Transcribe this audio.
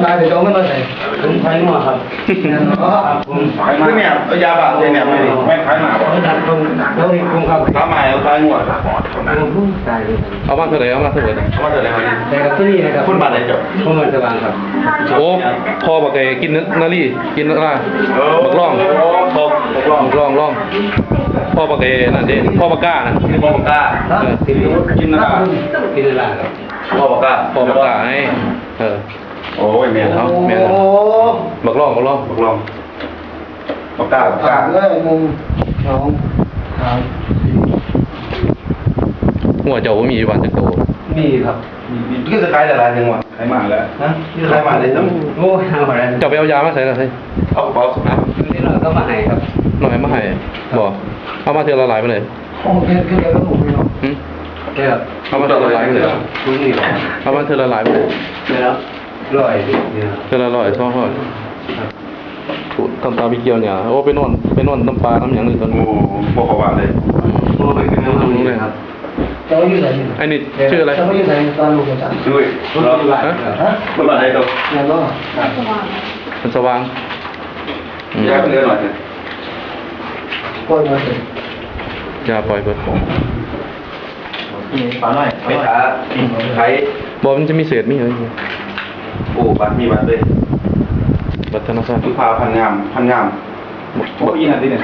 ຕາຍໄປເອົາເງິນມາໃສ? ຜົມຂາຍງົວຄັບ. ແມ່ນບໍ່? ຜົມຂາຍ ຄືແນບເອົາຢາບ້າໃສ່ແນບໄວ້ນີ້ ແມ່ນຂາຍໝາບໍ່? ເອົາເຮັດຜົມຄັບ. ຂາຍໝາເອົາຂາຍງົວ. ໂອ້ໂຫ ຕາຍເລີຍ. ເອົາມາເທົ່າໃດ? ເອົາມາເທົ່າໃດ? ເອົາມາເທົ່າໃດ? ແຕ່ກັບຕົວນີ້ແຫຼະຄັບ. ຄົນບ້ານໃດເຈົ້າ? ຄົນບ້ານສະຫວ່າງຄັບ. ໂອ້ ພໍ່ບັກໄອ້ກິນນາລີ ກິນນາ ບັກລອງ ບັກລອງ ບັກລອງ ພໍ່ບັກໄອ້ນັ້ນເດ້ ພໍ່ບັກກ້ານະ. ພໍ່ບັກກ້າ. ເອີ ກິນນາ ກິນນາ ພໍ່ບັກກ້າ ພໍ່ບັກກ້າໄງ. ເອີ ໂອ້ຍ ແມ່ນ ເອົາ ແມ່ນ ໂອ້ ບັກລອງ ບັກລອງ ບັກລອງ ບັກກ້າ ບັກກ້າ. ເອີ ໜຶ່ງ ສອງ ສາມ ສີ່ ງົວເຈົ້າບໍ່ມີຢູ່ບ້ານຈັກໂຕ? ມີຄັບ. ມີ ມີ ຄືຊິຂາຍໄດ້ຫຼາຍແທ້? ງົວຂາຍໝາແລ້ວ. ຮະ? ຄືຂາຍໝາໄດ້ຈັງ? ໂອ້ຍ ເອົາໄປແລ້ວ. ເຈົ້າໄປເອົາຢາມາໃສລະ? ເອົາກະເປົາສະຕາງ. ນີ້ລາວກໍມາໃຫ້ຄັບ. ນ້ອຍມາໃຫ້ບໍ່? ເອົາມາເທື່ອລະຫຼາຍປານໃດ? ໂອ້ ເທື່ອລະຫຼາຍປານໃດ? ເອົາມາເທື່ອລະຫຼາຍປານໃດ? ເທື່ອລະຫຼາຍປານໃດ? ເທື່ອລະຮ້ອຍ ສອງຮ້ອຍ. ໂອ້ ທຳຕາໄປກ່ຽວຫຍ້າ. ໂອ້ ໄປນອນ ໄປນອນນຳປ່ານຳຫຍັງຢູ່ຕອນນີ້. ໂອ້ ບໍ່ເຂົ້າບ້ານເລີຍ. ອືມ ບໍ່ໄດ້ຂຶ້ນນຳເລີຍ. ເຈົ້າຢູ່ໃສ? ອັນນີ້ຊື່ອະໄລ? ເຈົ້າຢູ່ໃສ? ຕອນລູກອາຈານ. ຢູ່ ຮະ? ຄົນບ້ານໃດໂຕ? ແມ່ນບໍ່? ບ້ານສະຫວ່າງ. ອືມ ຢາເຫຼືອໜ້ອຍ. ປ່ອຍໝົດເລີຍ. ຢາປ່ອຍເບິດ. ປານ້ອຍ ໄປຫາ ໄປ ບໍ່ ມັນຈະມີເສດມີຫຍັງ. ໂອ້ ບັດ ມີບັດເລີຍ. ບັດທະນາຄານ. ມີຜ້າພັນງາມ ພັນງາມ. ບໍ່ ບໍ່ອີ່ນັ້ນຕິເນຍ.